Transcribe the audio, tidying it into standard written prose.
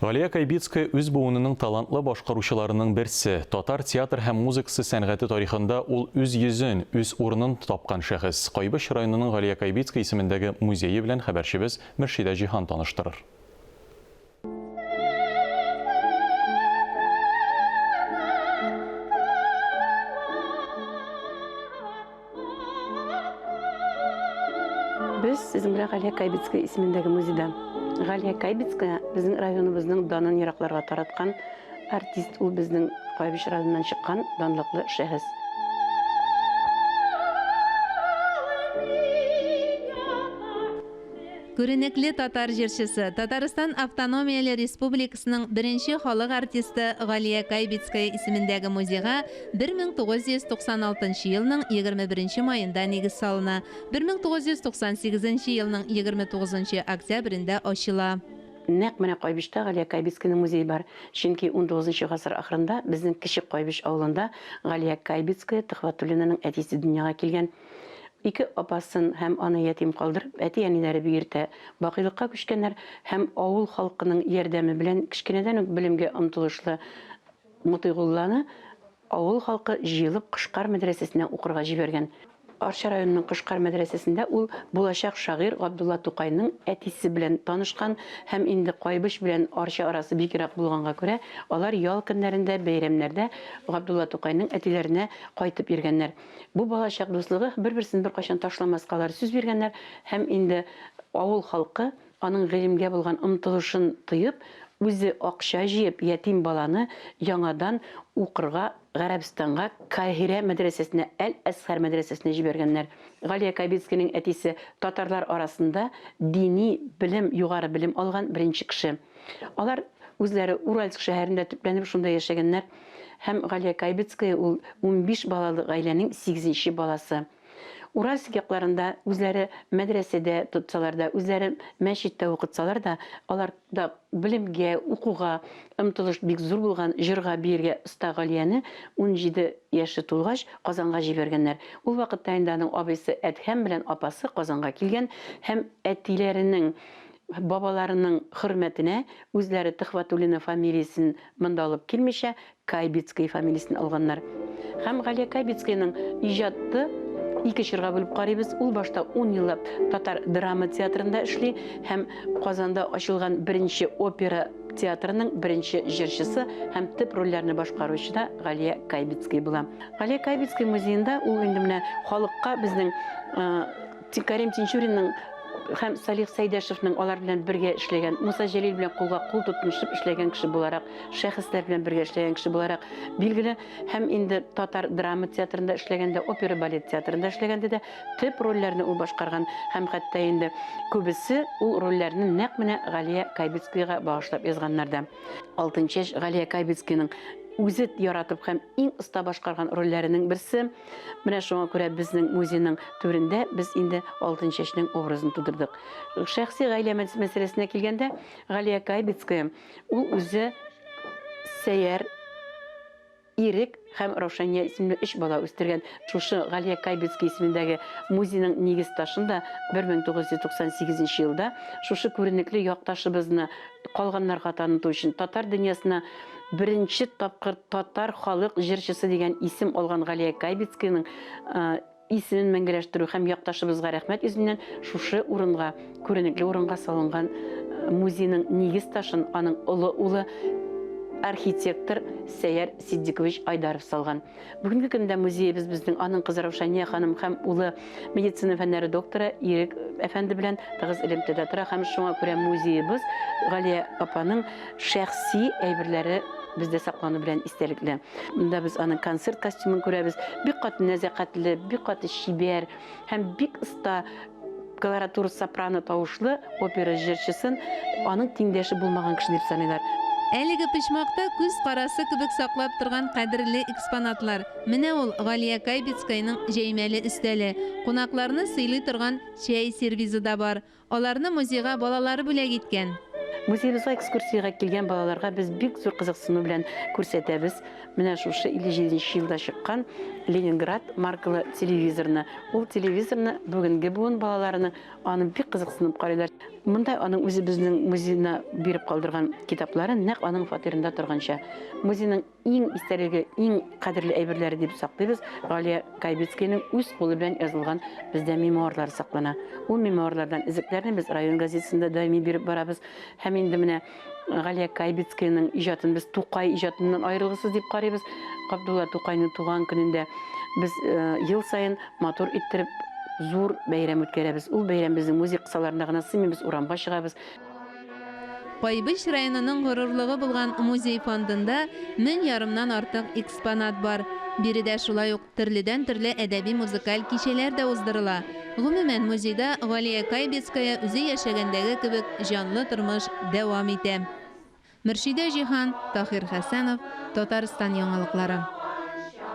Галия Кайбицкая үз буынының талантлы башкаручыларының берсе. Татар театр һәм музыкасы сәнгате тарихында ул үз йөзен, үз урынын тапкан шәхес. Кайбыч районының Галия Кайбицкая исемендәге музее белән хәбәрчебез Мөршидә Җиһан таныштырыр. Без сезнең белән Галия Кайбицкая исемендәге музейда. Галия Кайбицкая безнең районыбызның данын еракларга тараткан артист, ул безнең Кайбыч районыннан чыккан данлыклы шәхес. Күренекле татар җырчысы, Татарстан Автономияле Республикасының беренче халык артисты Галия Кайбицкая исемендәге музейга 1996 елның 21 маенда нигез салына, 1998 елның 29 октябрендә ачыла. Нәкъ менә Кайбычта Галия Кайбицкаяның музее бар. Чөнки унтугызынчы гасыр ахырында безнең Кече Кайбыч авылында Галия Кайбицкая Төхвәтуллинаның әтисе дөньяга килгән. Ике апасын һәм аны ятим калдырып, әти-әниләре бик иртә бакыйлыкка күчкәннәр һәм авыл халкының ярдәме белән кечкенәдән үк белемгә омтылышлы Мотыйгулланы авыл халкы җыелып Кышкар мәдрәсәсенә укырга җибәргән. Арча районының Кышкар мәдрәсәсендә ул булачак шагыйрь Габдулла Тукайның әтисе белән танышкан һәм инде Кайбыч белән Арча арасы бик ерак булганга күрә, алар ял көннәрендә, бәйрәмнәрдә Габдулла Тукайның әтиләренә кайтып йөргәннәр. Бу балачак дуслыгы бер-берсен беркайчан ташламаска алар сүз биргәннәр һәм инде авыл халкы аның гыйлемгә булган омтылышын тоеп, үзе акча җыеп, ятим баланы яңадан укырга Гарәбстанга Каһирә мәдрәсәсенә, Әл-Әзһәр мәдрәсәсенә җибәргәннәр. Галия Кайбицкийның әтисе татарлар арасында дини белем, югары белем алган беренче кеше. Алар үзләре Уральск шәһәрендә төпләнеп шунда яшәгәннәр. Һәм Галия Кайбицкая ул 15 балалы гаиләнең сигезенче баласы. Уральск якларында үзләре мәдрәсәдә тотсалар да, үзләре мәчеттә укытсалар да, аларда белемгә, укуга омтылыш бик зур булган, җырга, биергә оста Галияне 17 яше тулгач Казанга җибәргәннәр. Ул вакытта инде аның абыйсы Әдһәм белән апасы Казанга килгән һәм әтиләренең Бабаларының хөрмәтенә үзләре Төхвәтуллина фамилиясен монда алып килмичә, Кайбицкая фамилиясен алганнар. Һәм Галия Кайбицкаяның иҗаты ике чорга бүлеп карыйбыз. Ул башта ун еллап татар драма театрында эшли һәм Казанда ачылган беренче опера театрының беренче җырчысы һәм төп рольләрне башкаручы да Галия Кайбицкая була. Галия Кайбицкая музеенда ул инде менә халыкка безнең Кәрим Тинчуринның һәм Салих Сәйдәшевнең алар белән бергә эшләгән, Муса Җәлил белән кулга кул тотынышып эшләгән кеше буларак, шәхесләр белән бергә эшләгән кеше буларак билгеле. Һәм инде татар драма театрында эшләгәндә, опера балет театрында эшләгәндә дә төп рольләрне ул башкарган һәм хәтта инде күбесе ул рольләрне нәкъ менә Галия Кайбицкаяга багышлап язганнар да. Алтынчәч Галия Кайбицкаяның үзе яратып һәм иң оста башкарган рольләренең берсе. Менә шуңа күрә безнең музейның түрендә без инде Алтынчәчнең образын тудырдык. Шәхси гаилә мәсьәләсенә килгәндә, Галия Кайбицкая ул үзе Сәяр, Ирек һәм Раушания исемле өч бала үстергән. Шушы Галия Кайбицкая исемендәге музейның нигез ташын да 1998 елда шушы күренекле якташыбызны калганнарга таныту өчен татар дөньясына Беренче тапкыр татар халык җырчысы дигән исем алган Галия Кайбицкаяның исемен мәңгеләштерү һәм якташыбызга рәхмәт йөзеннән шушы урынга, күренекле урынга салынган музейның нигез ташын аның олы улы архитектор Сәяр Ситдикович Айдаров салган. Бүгенге көндә музеебыз безнең аның кызы Раушания ханым һәм улы медицина фәннәре докторы Ирек әфәнде белән тыгыз элемтәдә тора һәм шуңа күрә музеебыз Галия апаның шәхси әйберләре бездә саклану белән истәлекле. Монда без аның концерт костюмын күрәбез. Бик каты нәзакәтле, бик каты чибәр һәм бик оста колоратура сопрано тавышлы опера җырчысын аның тиңдәше булмаган кеше дип саныйлар. Әлеге почмакта күз карасы кебек саклап торган кадерле экспонатлар. Менә ул, Галия Кайбицкаяның җәймәле өстәле. Кунакларны сыйлый торган чәй сервизы да бар. Аларны музейга балалары бүләк иткән. Музеебызга экскурсиягә килгән балаларга без бик зур кызыксыну белән күрсәтәбез менә шушы 57 нче елда чыккан Ленинград маркалы телевизорны. Ул телевизорны бүгенге буын балаларының аны бик кызыксынып карыйлар. Монда аның үзебезнең музеена биреп калдырган китаплары нәкъ аның фатирында торганча. Музейның иң истәлеге, иң кадерле әйберләре дип саклыйбыз, Галия Кайбицкаяның үз кулы белән язылган бездә мемуарлары саклана. Ул мемуарлардан өзекләрне без район газетасында даими биреп барабыз. Һәм инде менә Галия Кайбицкаяның иҗатын без Тукай иҗатыннан аерылгысыз дип карыйбыз. Габдулла Тукайның туган көнендә без ел саен матур иттереп зур бәйрәм үткәрәбез. Ул бәйрәм безнең музей кысаларында гына сыймый, без урамга чыгабыз. Кайбыч районының горурлыгы булган музей фондында 1000 ярымнан артык экспонат бар. Биредә шулай ук төрледән-төрле әдәби-музыкаль кичәләр дә уздырыла. Гомумән, музейда Галия Кайбицкая үзе яшәгәндәге кебек җанлы тормыш дәвам итә. Мөршидә Җиһан, Таһир Хәсәнов, Татарстан яңалыклары.